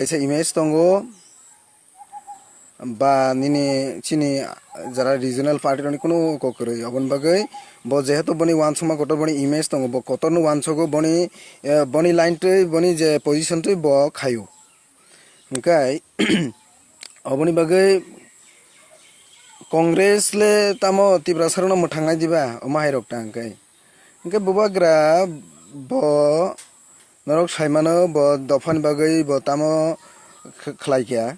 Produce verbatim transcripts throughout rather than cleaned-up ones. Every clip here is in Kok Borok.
kaisa image tongo, ba nini chini jara regional party rokni kunu kok kwrwi, oboni bagwi bo jehetu boni uansukma kotor boni image tongo, bo kotorno uansugo, boni, eh, boni line twi, boni je position twi bo khaio. Hwnkhe oboni bagwi Congress le tamo Tiprasa rokno mwthangnai diba, omo hai rok ta hwnkhe. Hwnkhe bubagra bo norok saimano, bo dophani bagwi bo tamo kh-, khlai kha.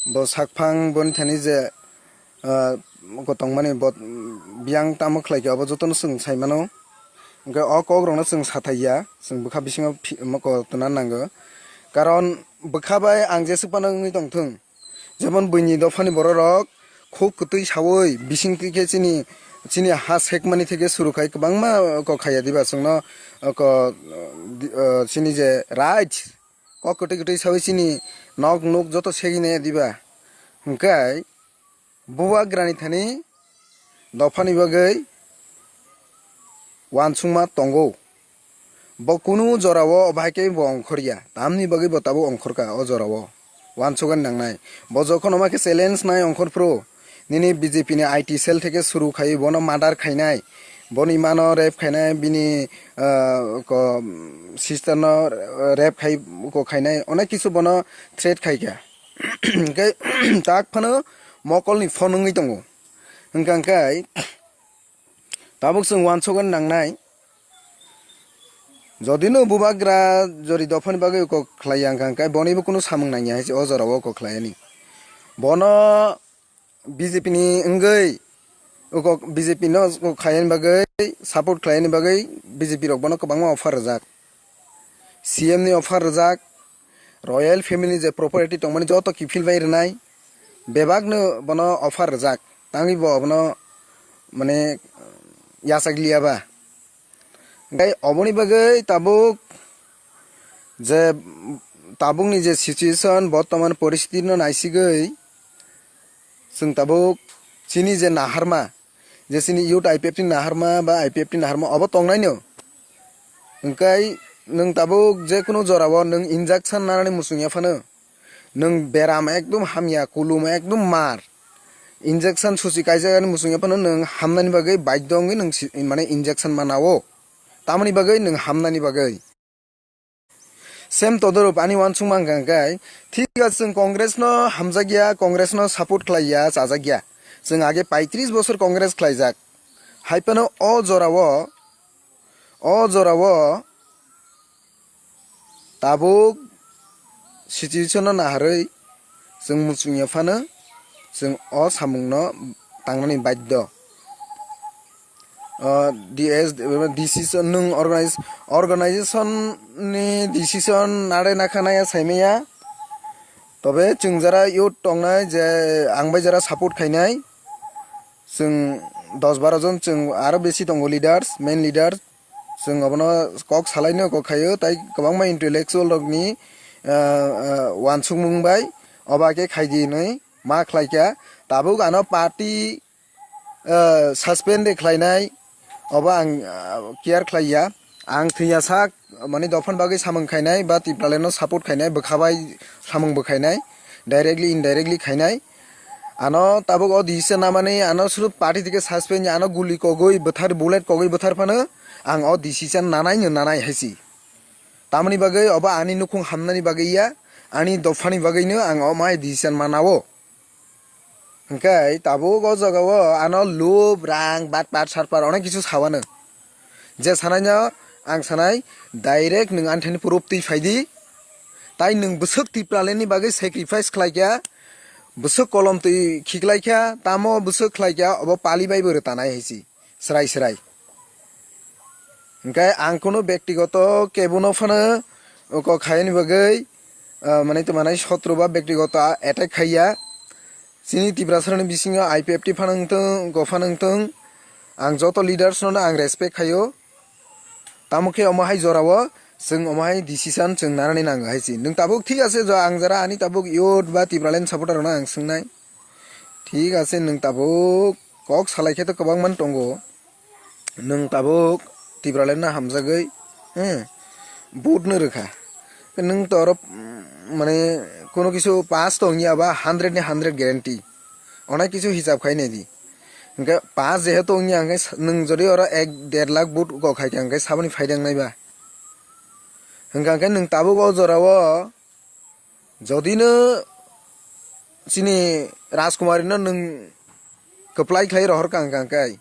Bo sakphang boni thani je, ah, kotongmani bo, biyang tamo khlai kha, obo jotono chwng saimano. Hwnkhe o kok rokno chwng sathai ya, chwng bwkha bisingo phi-, moko tuna nango. Karon bwkha bai ang jeswk phano wngwi tongthwng. Jemon buini dophani bororok khuk kwtwi sawi bising twi khe chini, chini ha sekmani theke suru khai kwbangma kok khaiya diba chwngno, kok, di-, o, chini je right kok kwtwi kwtwi sawi chini nok nuk joto segini diba. Hwnkhe bubagrani thani dophani bagwi uansukma tongo. Bo kunu jorao bahai khe bo ongkhorya, tamni bagwi bo tabuk ongkhorkha o jorao. Uansukani nangnai. Bo jokhon omo khe challenge nai ongkhor phuru, nini B J P ni I T cell theke suru khai bono murder khainai, boni mano rape khainai, bini, ah, ko, sister no rape khai ko khainai, onek kisu bono threat khaikha. Hwnkhe tak phano mokolni phone wngwi tongo. Hwnkha hwnkhe tabuk chwng uansukani nangnai. Jodi no bubagra jori dophani bagwi kok khlai ya hwnkha hwnkhe bonibo kunu samung nangya hai se o jorao kok khlai ani. Bono B J P ni wngwi kok B J P no kok khlai ani bagwi, support khlai ani bagwi B J P rok bono kwbangma offer rwjak. C M ni offer rwjak, royal family je property tongmani joto kiphil bai rwnai, bebakno bono offer rwjak, tangwi bo abono mane yachak liya ba. Hwnkhe oboni bagwi tabuk je, tabukni je situation, bortoman poristiti no naisigwi, chwng tabuk chini je naharma, je chini youth I P F T ni naharma ba I P F T ni naharma obo tongnaino. Hwnkhe nwng tabuk je kunu jorao nwng injection nanani muchung ya phano, nwng beram ekdom hamya, kulum ekdom mar, injection susi kaijak ani muchung ya phano nwng hamnani bagwi baidho wngwi nwng si-, mane injection manao. Tamoni bagwi nwng hamnani bagwi. Same todorop ani uansukma wngkha hwnkhe, thik ase, chwng Congress no hamjakya, Congress no support khlaiya, chajakya. Chwng age paitris bosor Congress khlaijak. Hai phano o jorao, o jorao tabuk situation no naharwi chwng muchungya phano chwng o samungno tangnani baidho. O D S, decision nwng organize-, organization ni decision nare nakha naya saimaya. Tobe chwng jara youth tongnai je ang bai jara support khainai, chwng dos baro jon, chwng aro besi tongo leaders, main leaders. Chwng obono kok salaino kok khaio, tai kwbangma intellectual rokni, ah, ah, uansukmung bai oba khe khaidi hinwi ma khlaikha. Tabuk ano party, ah, suspend de khlainai, obo ang, ah, care khlaiya. Ang thwiya sak, mani dophani bagwi samung khainai ba Tipralandno support khainai, bwkha bai samung bwkhainai, directly, indirectly khainai. Ano tabuk o decision namani, ano suru party theke suspend, ano guli kogwi bwthar, bullet kogwi bwthar phano ang o decision nanai no nanai hai si. Tamoni bagwi obo ani nukhung hamnani bagwi ya, ani dophani bagwino ang o mai decision manao. Hwnkhe tabuk o jagao ano lub, rang, bat, bat, sarpar onek kisu sawano. Je sanaino ang sanai, direct nwng ani thani proof twi phaidi. Tai nwng bwswk Tipralandni bagwi sacrifice khlaikha, bwswk kolom twi khiklaikha, tamo bwswk khlaikha, obo pali bai bo rwtanai hai si, srai srai. Hwnkhe ang kunu bektigoto kebono phano kok khaini bagwi, ah, mane to manai sotro ba bektigoto attack khaiya. Chini Tiprasarokni bisingo I P F T phano wngthung, go phano wngthung, ang joto leaders no ang respect khaio. Tamo khe omo hai jorao chwng omo hai decision chwng nanani nango hai si. Nwng tabuk thik ase, jo ang jara ani tabuk youth ba Tipraland supporter rokno ang swngnai. Thik ase, nwng tabuk kok salai khe to kwbangma tongo. Nwng tabuk Tipralandno hamjagwi, eh, vote no rwkha. Nwng to oro, mm, mane, kuno kisu pass to wngya ba hundred ni hundred guarantee. Onek kisu hisab khai nai di. Hwnkhe pass jehetu wngya, hwnkhe s-, nwng jodi oro ek der lakh vote kok khai kha, hwnkhe saboni phaida wngnai ba? Hwnkha hwnkhe nwng tabuk o jora o jodi no chini Rajkumari no nwng kwplai khlai rohor kha, hwnkha hwnkhe,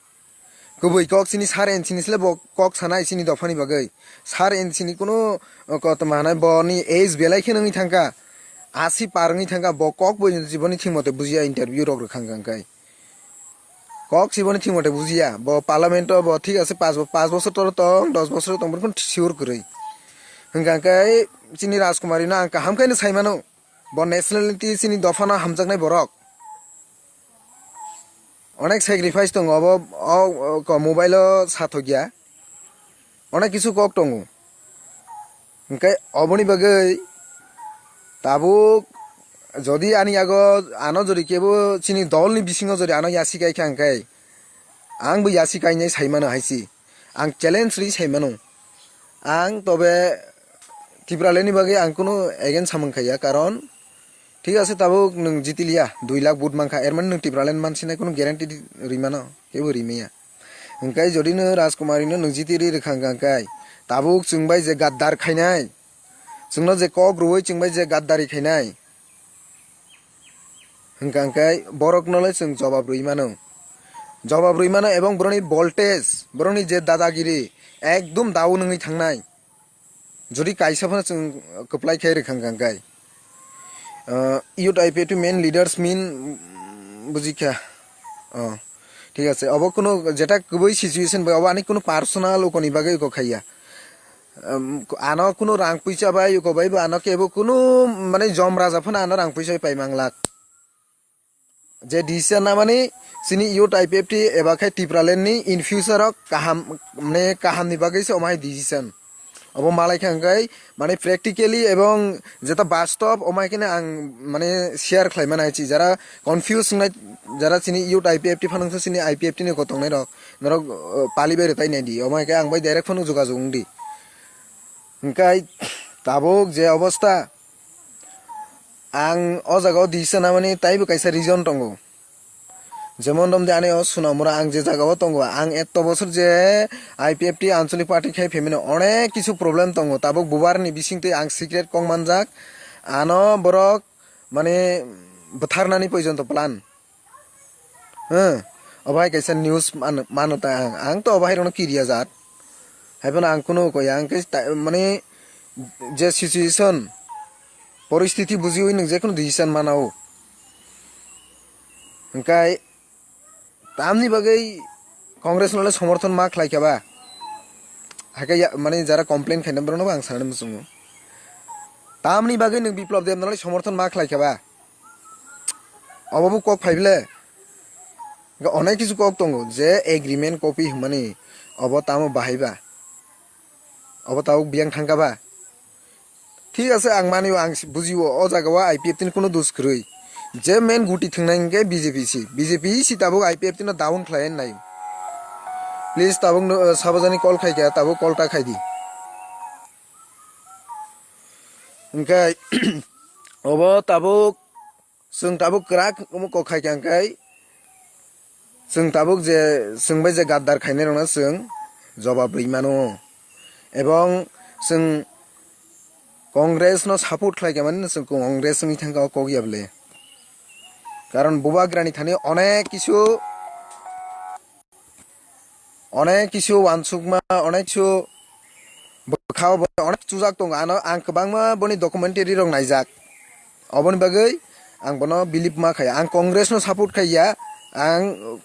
kubui kok chini sir N C ni sle bo kok sanai chini dophani bagwi. Sir N C ni kunu, o, kotoma hanai boni age belai kheno wngwi thangkha. Asi par wngwi thangkha, bo kok bo jiboni thik mote bujiya, interview rok rwkha hwnkha hwnkhe. Kok siboni thik mote bujiya, bo parliament o bo thik ase, pas bo-, pas bosor toro tong, dos bosor tong, borokno sure kwrwi. Hwnkha hwnkhe chini Rajkumari no ang kaham khe no sai mano. Bo nationality chini dophano hamjaknai borok. Onek sacrifice tongo obo, o, o, ko mobile o sathokya. Onek kisu kok tongo. Hwnkhe oboni bagwi tabuk jodi ani yago ano jodi kebo chini dolni bisingo jodi ano yasi kai kha hwnkhe ang bo yasi kainai sai mano hai si. Ang challenge ri sai mano. Ang tobe Tipraland ni bagwi ang kunu against samung khaiya, karon thik ase tabuk nwng jitiliya, dui lakh vote mankha, er mani nwng Tipraland mansinai kunu guarantee di-, ri mano, kebo ri maya. Hwnkhe jodi no Rajkumari no nwng jiti ri rwkha hwnkha hwnkhe tabuk chwng bai je gaddar khainai, chwngno je kok rwui chwng bai je gaddari khainai, hwnkha hwnkhe borokno le chwng jobab rwi mano. Jobab rwi mano ebong borokni voltage, borokni je dadagiri ekdom down wngwi thangnai. Jodi kaisa phano chwng kwplai khe rwkha hwnkha hwnkhe, ah, youth I P F T main leaders mean, mm, bujikha. Oh, thik ase. Obo kunu jeta kwbui situation bai, obo ani kunu personal ukoni bagwi uko khaiya. Um, ano kunu rang puisa bai, uko bai bo ano kebo kunu, mane, jom raja phano ano rang puisa bai pai manglak. Je decision namani chini youth I P F T eba khe Tipraland ni in future o kaham, mane, kaham ni bagwi se omo hai decision. Obo malai kha hwnkhe, mane, practically ebong jeta bastob omo hai kheno ang, mane, share khlai mano hai si. Jara confuse wngnai, jara chini youth I P F T phano wngkha chini I P F T ni kotongnai rok, norok, uh, pali bai rwtai nai di. Omo hai khe ang bai direct phano jogajog wng di. Hwnkhe tabuk je obostha, ang o jaga o decision namani taibo kaisa reason tongo. Jemon romde ani o Sonamura ang je jaga o tongo, ang etto bosor je I P F T Anchalik Party khai phaimani onek kisu problem tongo. Tabuk bubar ni bisingtwi ang secret kok manjak, ano borok, mane, bwtharnani porjonto plan. Huh? Obo hai kaisa news man-, mano ta ang. Ang to obo hai rokno kiriya jat. Hai phano ang kunu koi ang khe ta-, mane je situation, poristiti bujiwi nwng je kunu decision manao. Hwnkhe tamni bagwi Congress no le somorthon ma khlai kha ba? Hai khe ya, mane jara complain khaina borokno bo ang sanani muchungo. Tamni bagwi nwng Biplab Deb no le somorthon ma khlai kha ba? Obo bo kok phai bile. Hwnkhe onek kisu kok tongo je agreement copy hwnmani, obo tamo bahai ba? Obo tabuk biyang thangkha ba? Thik ase, ang mani o, ang si-, buji o, o jaga o I P F T ni kunu dos kwrwi. Je main guti thwngnai hwnkhe B J P si. B J P si tabuk I P F T no down khlai nai. Please tabuk no, uh, sabajani call khai kha, tabuk call ta khai di. Hwnkhe obo tabuk Chwng tabuk kwrak omo kok khai kha hwnkhe, chwng tabuk je, chwng bai je gaddar khainai rokno chwng jobab rwi mano, ebong chwng Congress no support khlai kha mani, chwng Congress wngwi thangkha o kok ya bwle. Karon bubagrani thani onek kisu Onek kisu wansukma, onek kisu bwkhao bo onek chujak tongo. Ano ang kwbangma boni documentary rok naijak. Oboni bagwi ang bono believe ma khayo. Ang Congress no support khaiya. Ang,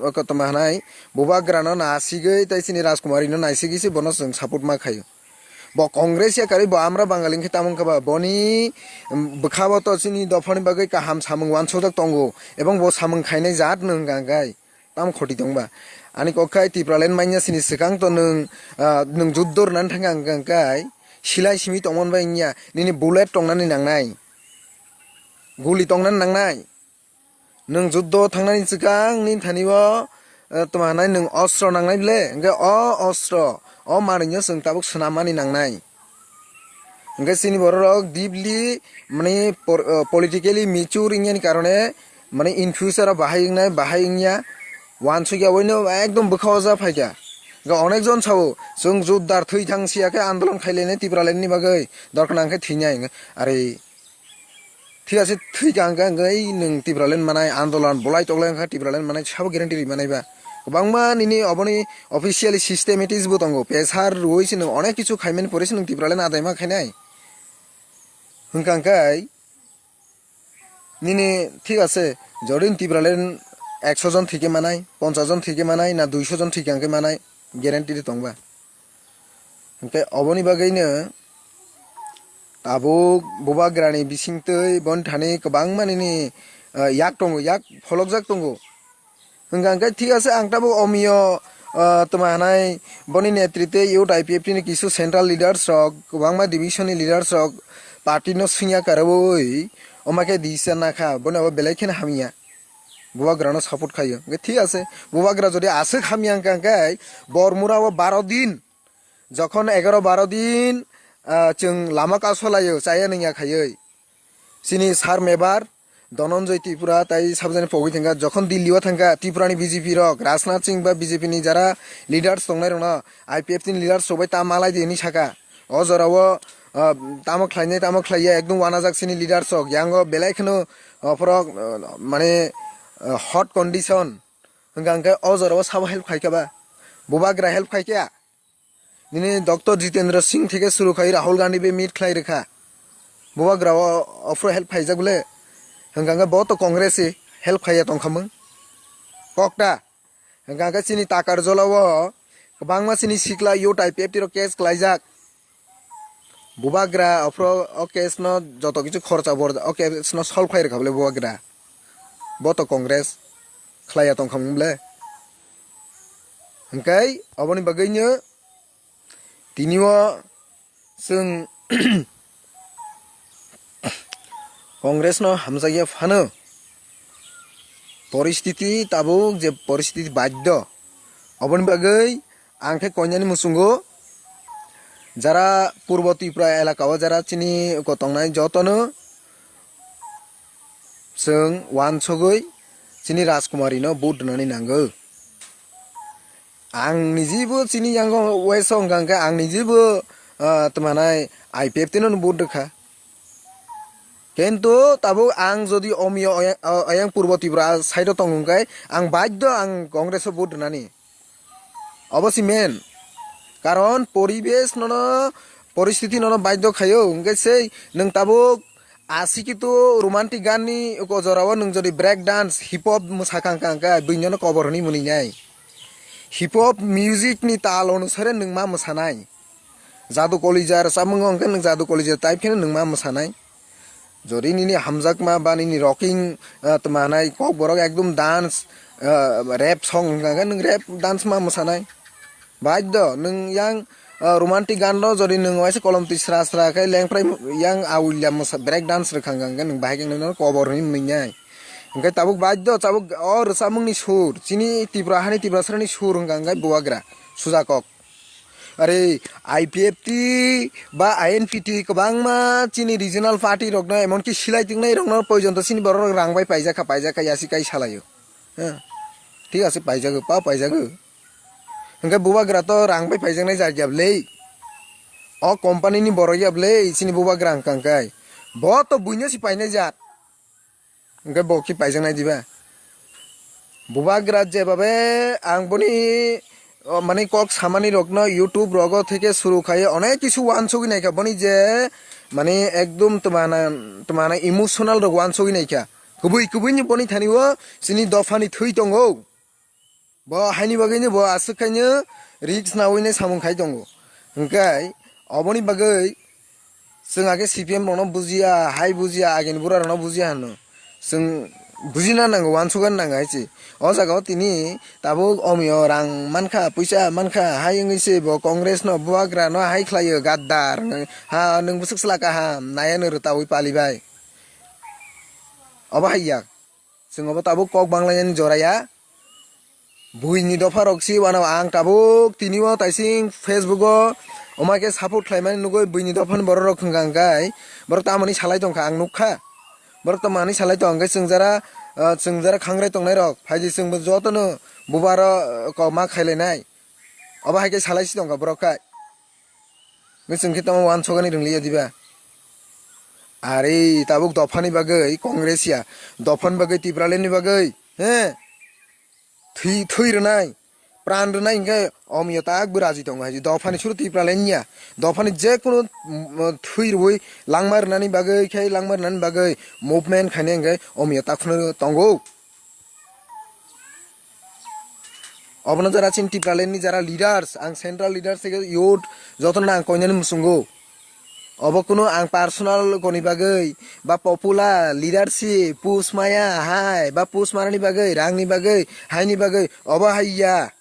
uh, koto ma hwnai, Bubagra no nasigwi tei chini Rajkumari no naisigwi se bono chwng support ma khayo. Bo Congress ya karwi bo Amra Bangali wngkhe tamo wngkha ba? Boni, um, bwkhao to chini dophani bagwi kaham samung wansukjak tongo. Ebong bo samung khainai jat no wngkha hwnkhe. Tamo khoti tongba? Ani kok khai Tipraland manya sini swkang to nwng, ah, nwng juddo rwnani thangkha hwnkha hwnkhe silai simi tongmani bai wngya, nini bullet tongnani nangnai, guli tongnani nangnai. Nwng juddo thangnani swkang nini thani o, ah, tma hwnai, nwng ostro nangnai bwle, hwnkhe o ostro, o manwino chwng tabuk swnammani nangnai. Hwnkhe chini borok rok deeply mane por-, uh, politically mature wngya ni karone mane in future o bahai wngnai, bahai wngya, wansukya, oino ekdom bwkha o ja phaikha. Hwnkhe onek jon sao, chwng jotdar thwi thang siya khe andolon khailainai Tipraland ni bagwi, dorkar nang khe thwinai hwnkhe. Are, thik ase, thwi ka hwnkhe, hwnkhe ei nwng Tipraland manai, andolon bolai toklai wngkha Tipraland manai, sabo guarantee ri manai ba. Kwbangma nini oboni officially systematics bo tongo, pressure rwui se nwng onek kisu khaimani pore se nwng Tipraland adaima khainai. Hwnkha hwnkhe, nini thik ase, jodi ni Tipraland ekso jon thwikhe manai, ponchas jon thwikhe manai, na duiso jon thwikhe manai, guarantee de tongba. Hwnkhe oboni bagwino tabuk bubagrani bisingtwi boni thani kwbangma nini, ah, yak tongo, yak pholokjak tongo. Hwnkha hwnkhe thik ase, ang tabuk omiyo, ah, tma hanai boni netrite youth I P F T ni kisu central leaders rok, kwbangma division ni leaders rok party no swngya karwi, omakhe disa nakha, boni abo belai kheno hamya. Bubagrano support khaio. Hwnkhe thik ase, bubagra jodi aswk hamya wngkha hwnkhe, Bormura o baro din, jokhon egaro baro din, ah, chwng lama kasolaio, chaya nungya khaiwi. Chini sar mebar, Dhananjay Tripura tai sabjani pogwi thangkha, jokhon Delhi o thangkha, Tripura ni B J P rok, Rajnath Singh ba B J P ni jara leaders tongnai rokno, I P F T ni leaders rok bai ta malai di hinwi saka. O jora o, ah, tamo khlainai, tamo khlaiya, ekdom wanajak chini leaders rok, yango belai kheno, ah, phorok, ah, mane, ah, hot condition. Hwnkha hwnkhe o jora o sabo help khaikha ba? Bubagra help khaikha? Nini Doctor Jitendra Singh theke suru khai Rahul Gandhi bai meet khlai rwkha. Bubagra o, ophro help khaijak bole? Hwnkha hwnkhe bo to Congress se help khaiya tongkha mung. Kokta. Hwnkha hwnkhe chini Takarjala o kwbangma chini sikla youth I P F T rok case khlaijak. Bubagra ophro o case no joto kichu khorcha borja o case no solve khlai rwkha bole bubagra. Bo to Congress khlaiya tongkha mung bole. Hwnkhe oboni bagwino tini o chwng Congress no hamjakya phano poristiti tabuk je poristiti baddo, oboni bagwi ang khe koinani muchungo jara Purbo Tripura elaka o jara chini uko tongnai jotono chwng wansugwi chini Rajkumari no vote rwnani nango. Ang nijibo chini yango waiso wngkha hwnkhe ang nijibo, ah, tmanai I P F T no vote rwkha. Kintu tabuk ang jodi omiyo oyang, o-, oyang Purbo Tripura side o tong hwnkhe ang baddo ang Congress o vote rwnani. Obo si main. Karon poribesh nono, poristiti nono baddo khayo hwnkhe sei nwng tabuk Asiki to romantic gan ni uko jora o nwng jodi break dance, hip hop mwsakha hwnkha hwnkhe buino kobor hwnwi mwnwi nai. Hip hop music ni tal onusare nwng ma mwsanai. Jadu kolija rwchapmung hwnkhe nwng jadu kolija type kheno nwng ma mwsanai. Jodi nini hamjakma ba nini rocking, ah, tma hanai kokborok ekdom dance, ah, rap song hwnkha hwnkhe nwng rap dance ma mwsanai. Baddo, nwng yang, ah, romantic gan no jodi nwng waisa kolom twi sra sra khe lengprai yang awilya mwsa break dance rwkha hwnkha hwnkhe nwng bahai khe nwng kobor hwnwi mwnwi nai. Hwnkhe tabuk baddo, tabuk o rwchapmung ni sur, chini Tripura hani Tripura sra ni sur hwnkha hwnkhe bubagra, suja kok. Are I P F T ba I N P T kwbangma chini regional party rok no, emon ki silai tingnai rok no porjonto chini borok rok rang bai paijak kha, paijak kha, yasi kai salaio. Ha. Thik ase, paijago, pa paijago. Hwnkhe bubagra to rang bai paijaknai jak ya bwle. O company ni borok ya bwle, chini bubagra hwnkha hwnkhe. Bo to buino si painai jak. Hwnkhe bo ki paijaknai diba? Bubagra jebabe ang boni, o, mane kok samani rokno YouTube rogo theke suru khai onek kisu wansugwi naikha boni je mane ekdum tmana, tmana emotional rok wansugwi naikha. Kubui kubui ni boni thani o chini dophani thwi tongo. Bo haini bagwino bo aswk khaino risk nawi nai samung khai tongo. Hwnkhe oboni bagwi chwng age C P M rokno bujiya, hai bujiya, agini bura rokno bujiya hwno. Chwng bujina nango, wansukna nango hai se. O jaga o tini tabuk omiyo rang mankha, puisa mankha, hai wngwi se bo Congress no, bubagra no hai khlaio, gaddar. Ha, nwng bwswk chwla kaham, naya nw rwtawi pali bai. Obo hai ya. Chwng obo tabuk kok banglainani jora ya. Buini dopha rok si uanao ang tabuk tini o taising Facebook o Omo hai khe support khlaimani nugwi buini dophani borok rok hwnkha hwnkhe borok tamoni salai tongkha ang nukha. Borok tamoni salai tong hwnkhe chwng jara, ah, chwng jara khangrai tongnai rok phaidi chwngbo jotono bubaro, ah, kok ma khailainai. Obo hai khe salai si tongkha borok khai. Hwnkhe chwng khe tamo wansokani rwngliya diba? Are tabuk dophani bagwi Congress ya, dophani bagwi Tipralandni bagwi, he? Thwi, thwi rwnai, pran rwnai hwnkhe omiyo tak bo raji tongo hai. Dophani suru Tipraland ya, dophani je kunu, mm, thwi rwui langma rwnani bagwi khe langma rwnani bagwi movement khainai hwnkhe omiyo tak phano tongo. Obono jara chini Tipralandni jara leaders, ang central leaders theke youth jotono ang koinani muchungo. Obo kunu ang personal koni bagwi ba popular leadership, post maya hai, ba post manani bagwi, rangni bagwi, haini bagwi, obo hai ya.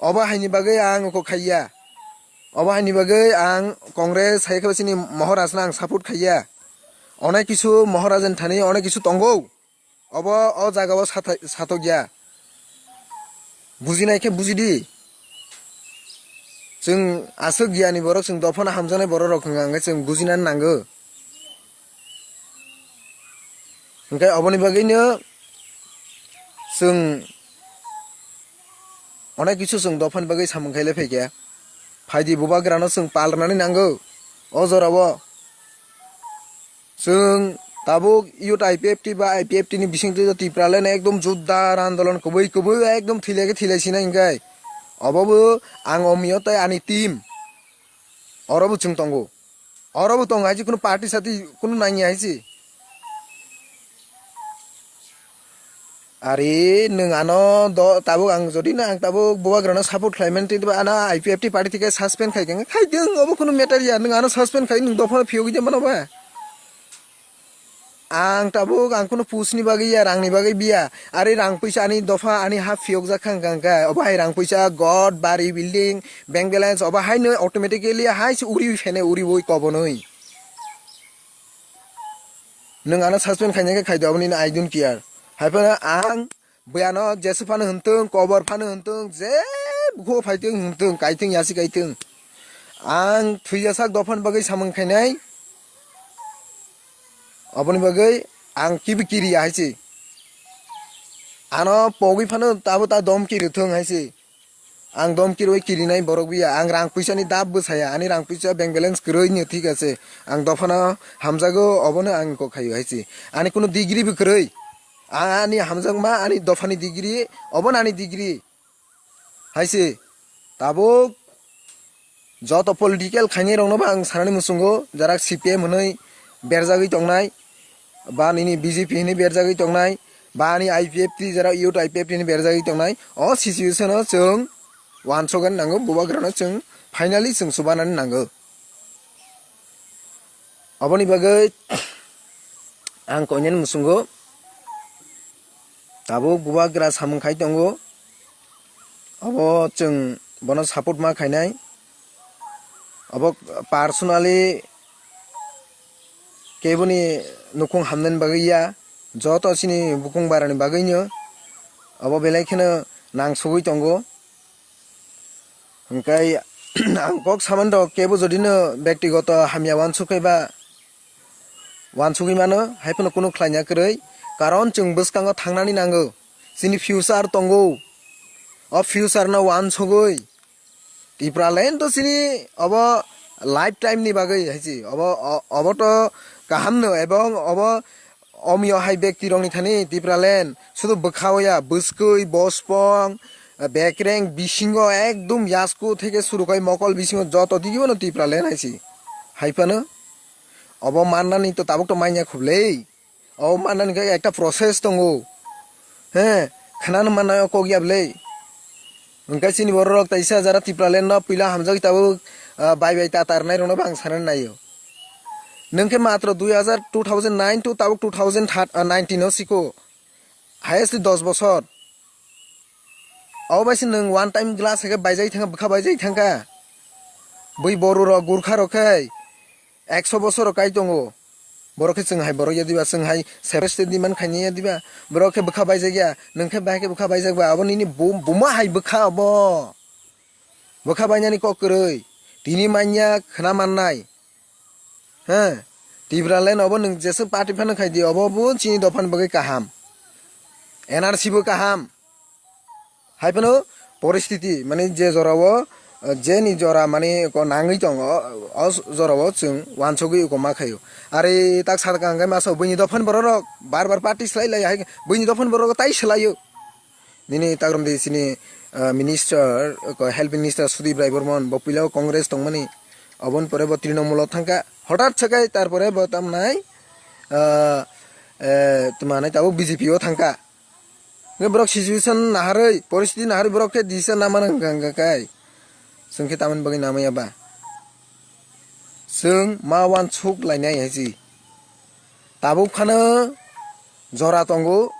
Obo haini bagwi ang oko khaiya. Obo haini bagwi ang Congress hai khe chini Maharajno ang support khaiya. Onek kisu Maharajani thani onek kisu tongo. Obo o jaga o satha-, satok ya. Bujinai khe buji di. Chwng aswk giyani borok, chwng dophano hamjaknai borok rok hwnka hwnkhe chwng bujinani nango. Hwnkhe oboni bagwino chwng onek kisu chwng dophani bagwi samung khailai phaikha. Phaidi bubagrano chwng pal rwnani nango o jorao. Chwng tabuk youth I P F T ba I P F T ni bisingtwi Tipraland ekdom judda andolon kwbwi kwbwi ekdom thilai khe thilai sinai hwnkhe. Obo bo ang omio tei ani team. Oro bo chwng tongo. Oro bo tongo hai se kunu party sati kunu nangya hai se. Are nwng ano do tabuk ang jodi no ang tabuk bubagrano support khlaimani tei ano I P F T party theke suspend khai khe khai ding obo kunu matter ya nwng ano suspend khai nwng dophano phiyogwi de mano ba. Ang tabuk ang kunu post ni bagwi ya rang ni bagwi biya are rang puisa ani dopha ani ha phiyokjak kha hwnkha hwnkha obo hai rang puisa god bari building bank balance obo hai no automatically hai se uri phene uri boi kobonoi. Nwng ano suspend khaina khe khai di, aboni no I don't care. Hai phano ang bwiyano jesu phano hwntwng, kobor phano hwntwng, je bukhugo phaitwng hwntwng, kaitwng yasi kaitwng. Ang thwiya sak dophani bagwi samung khainai. Aboni bagwi ang kibi kiriya hai se. Ano pogwi phano tabo ta dom kiri thwng hai se. Ang dom kirwi kirinai borok biya, ang rang puisa ni dap bwsaya, ani rang puisa bank balance kwrwi no thik ase, ang dophano hamjago, obono ang kok khaio hai se. Ani kunu degree bo kwrwi, a-, ani hamjakma ani dophani degree, obono ani degree hai se. Tabuk joto political khainai rokno bo ang sanani muchungo, jarak C P M hwnwi berjagwi tongnai, ba nini B J P hinwi berjagwi tongnai, ba ani I P F T jara youth I P F T hinwi berjagwi tongnai. O situation o chwng wansokani nango, bubagrano chwng finally chwng chubanani nango. Aboni bagwi ang koinani muchungo tabuk bubagra samung khai tongo. Abo chwng bono support ma khainai. Abo personally keboni nukhung hamnani bagwi ya, joto chini bukung barani bagwino abo belai kheno nangsugwi tongo. Hwnkhe ang kok samani rok kebo jodino bektigoto hamya wansuk khe ba wansugwi mano, hai phano kunu khlaina kwrwi, karon chwng bwskango thangnani nango, chini future tongo, o future no wansugwi Tipraland to chini obo lifetime ni bagwi hai se, obo, o-, obo to kaham no, ebong obo omiyo hai bekti rok ni thani Tipraland sudu bwkha o ya, bwskwi, bospong, bekreng bisingo ekdom yasku theke suru khai mokol bisingo joto digi bono Tipraland hai se. Hai phano obo mannani to tabuk to manya khublei. O manna hwnkhe ekta process tongo. He, khwnano manna o kok ya bwle. Hwnkhe chini borok rok taisa jara Tipraland no puila hamjagwi tabuk, ah, bai bai ta tarnai rokno bo ang sanani naio. Nwng khe matro dui hazar, two thousand nine to tabuk two thousand nineteen o siko. Highest dos bosor. Abo bai se nwng one time glass hai khe baijai thangkha, bwkha baijai thangkha. Bui boru rok, gurkha rok khe ekso bosor rok kai tongo. Borok khe chwng hai borok ya diba, chwng hai separate state demand khaini ya diba? Borok khe bwkha baijak ya, nwng khe bahai khe bwkha baijak ba? Abo nini bu-, buma hai bwkha abo. Bwkha bainani kok kwrwi. Tini manya khna mannai. He, Tipraland obo nwng jeswk party phano khai di, obo bo chini dophani bagwi kaham. N R C bo kaham. Hai phano poristiti, mane je jorao, eh, jeni jora mane ko nangwi tongo, o jorao chwng wansugwi uko ma khaio. Ari tak sar kang khe masa buini dophani borok rok bar bar party slai lai hai buini dophani borok tai swlaio. Nini takrom di sini, eh, minister, ko health minister Sudip Rai Bormon, bo puila Congress tongmani, oboni pore bo Trinamool o thangkha, hotat sakai tarpore bo tamnai, eh, eh, tma nai tabuk B J P o thangkha. Hwnkhe borok situation naharwi, poristiti naharwi borok khe disa namano hwnkha hwnkha kai. Chwng khe tamoni bagwi namaya ba? Chwng ma wansuk lainai hai si. Tabuk phano jora tongo.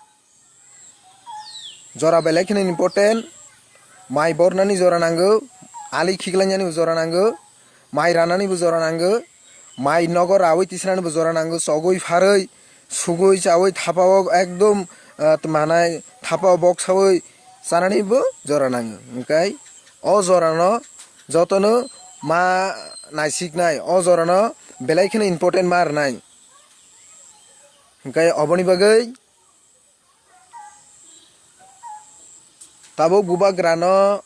Jora belai kheno important. Mai bornani jora nango. Ali khiklainani jora nango. Mai ranani bo jora nango. Mai nogo rawi tisrani bo jora nango. Chogwi pharwi, sugwi chawi thapao ekdom, ah, tma nai thapao boksawi chanani bo jora nango. Hwnkhe o jorano jotono ma naisiknai. O jorano belai kheno important ma rwnai. Hwnkhe oboni bagwi tabuk bubagrano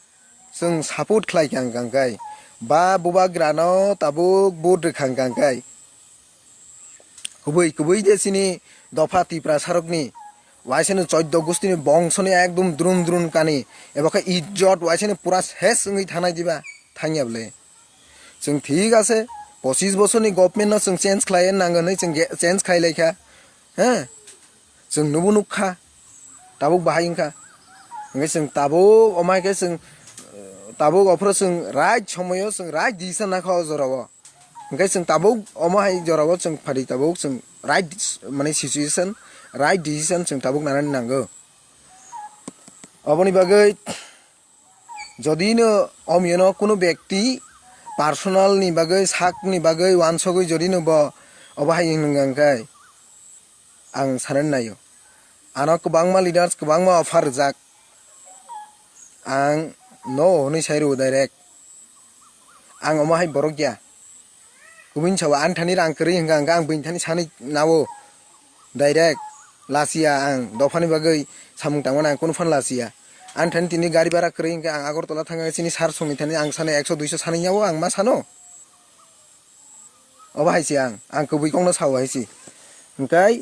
chwng support khlai kha hwnkha hwnkhe, ba bubagrano tabuk vote rwkha hwnkha hwnkhe, kubui kubui de chini dopha Tiprasarokni, waisano choddo gustini bongsoni ekdom drum drum kani, eba khe ijjot waisano pura ses wngwi thanai diba, thangya bwle. Chwng thik ase, pochis bosorni government no chwng change khlai nango hinwi chwng ge-, change khlai lai kha. He? Chwng nubo nuk kha. Tabuk bahai wng kha. Hwnkhe chwng tabuk, omo hai khe chwng, eh, tabuk ophro chwng right somoyo chwng right decision nakha o jorao. Hwnkhe chwng tabuk omo hai jorao chwng phari tabuk chwng right, mane situation, right decision chwng tabuk nanani nango. Oboni bagwi jodi no omyono kuno bekti personal ni bagwi, sak ni bagwi wansogwi jodi no bo obo hai wng khe, ang sanani naio. Ano kwbangma leaders, kwbangma offer rijak. Ang no hwnwi sai rwo direct. Ang omo hai borok ya. Kubuni sawa ani thani rang kwrwi hwnkha hwnkhe ang buini thani sanwi nao. Direct. Lachiya ang dophani bagwi samung tangmani ang kunu phano lachiya. Ani thani tini gari bhara kwrwi hwnkhe ang Agartala thangkha chini sar songni thani ang sano ekso duiso sanwi nao ang ma sano. Obo hai se ang, ang kubui kokno sao hai se. Hwnkhe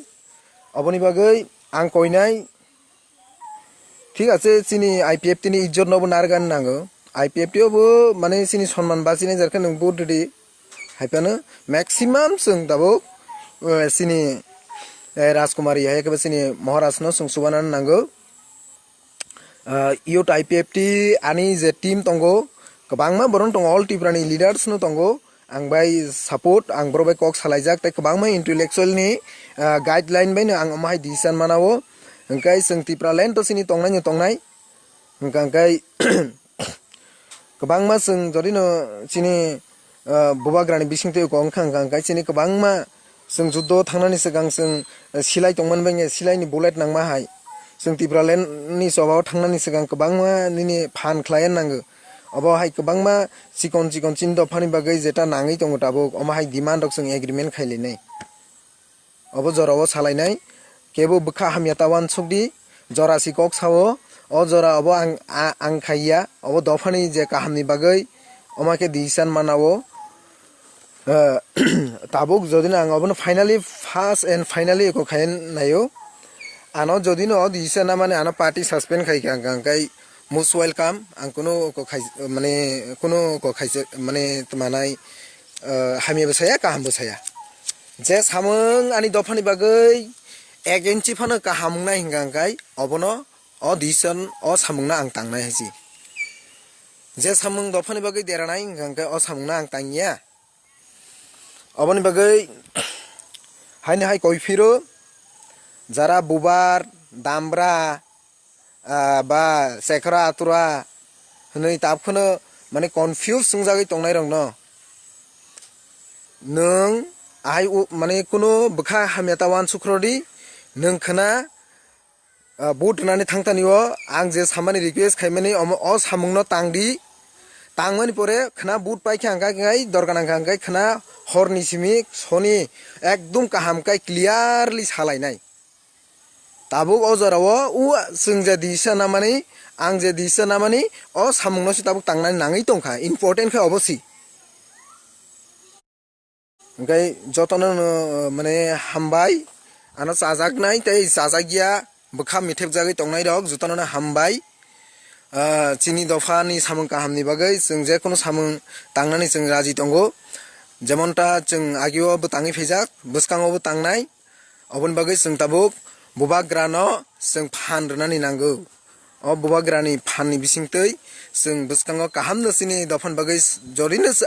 oboni bagwi ang koinai. Thik ase, chini I P F T ni ijjot no bo narwkna nango. I P F T o bo mane chini sonman bachinai jar khe nwng vote rwdi. Hai phano maximum chwng tabuk, eh, chini, eh, Rajkumari hai khe chini Maharaj no chwng chubanani nango. Ah, youth I P F T ani je team tongo, kwbangma borok tongo, all Tripura ni leaders no tongo. Ang bai support, ang borok bai kok salaijak, tei kwbangma intellectual ni, ah, guideline bai no ang omo hai decision mana o. Hwnkhe chwng Tipraland to chini tongnai no tongnai. Hwnkha hwnkhe kwbangma chwng jodi no chini, ah, bubagrani bising twi kok wngkha, hwnkha hwnkhe chini kwbangma chwng juddo thangnani swkang chwng, eh, silai tongmani bagwi silai ni bullet nangma hai. Chwng Tipraland ni choba o thangnani swkang kwbangma nini phan khlai nango. Obo hai kwbangma chikon chikon chini dophani bagwi jeta nangwi tongo tabuk, omo hai demand rok chwng agreement khai lainai. Obo jora o salainai, kebo bwkha hamya ta uansuk di, jora si kok sao, o jora obo ang, a-, ang khaiya, obo dophani je kahamni bagwi, omo khe decision mana o. Eh, tabuk jodi no ang obono finally, first and finally eko khai naio. Ano jodi no o decision na mani ano party suspend khai kha, ang, ang kai most welcome. Ang kuno eko khai, mane kuno eko khai, mane tmanai, eh, hamya bo saya, kaham bo saya. Je samung ani dophani bagwi ek inchi phano kaham wngnai hwnkha hwnkhe obono o decision o samungno ang tangnai hai si. Je samung dophani bagwi deranai hwnkha hwnkhe o samungno ang tangya. Oboni bagwi haini hai koi phiro jara bubar, dambra, ah, ba sekra atura hwnwi tab kheno mane confuse wngjagwi tongnairokno nwng ahai u-, mane kuno bwkha hamya ta uansuk rodi, nwng khna ah, vote rwnani thangtani o ang je samani request khaimani omo o samungno tangdi, Tangmani pore khna vote paikha hwnkha khe dorkar nangkha hwnkhe khna horni simi soni ekdum kaham khe clearly salainai. Tabuk o jorao o chwng je decision namani, ang je decision namani, o samungno se tabuk tangnani nangwi tongkha, important khe obo si. Hwnkhe jotono no, mane, hambai, ano chajaknai tei chajakya bwkha mithepjagwi tongnairok jotono no hambai. Ah, chini dophani samung kahamni bagwi chwng je kono samung tangnani chwng raji tongo. Jemonta chwng agio bo tangwi phaijak, bwskango bo tangnai. Oboni bagwi chwng tabuk bubagrano chwng phan rwnani nango. O bubagrani phanni bisingtwi chwng bwskango kahamno chini dophani bagwi s-, jorino se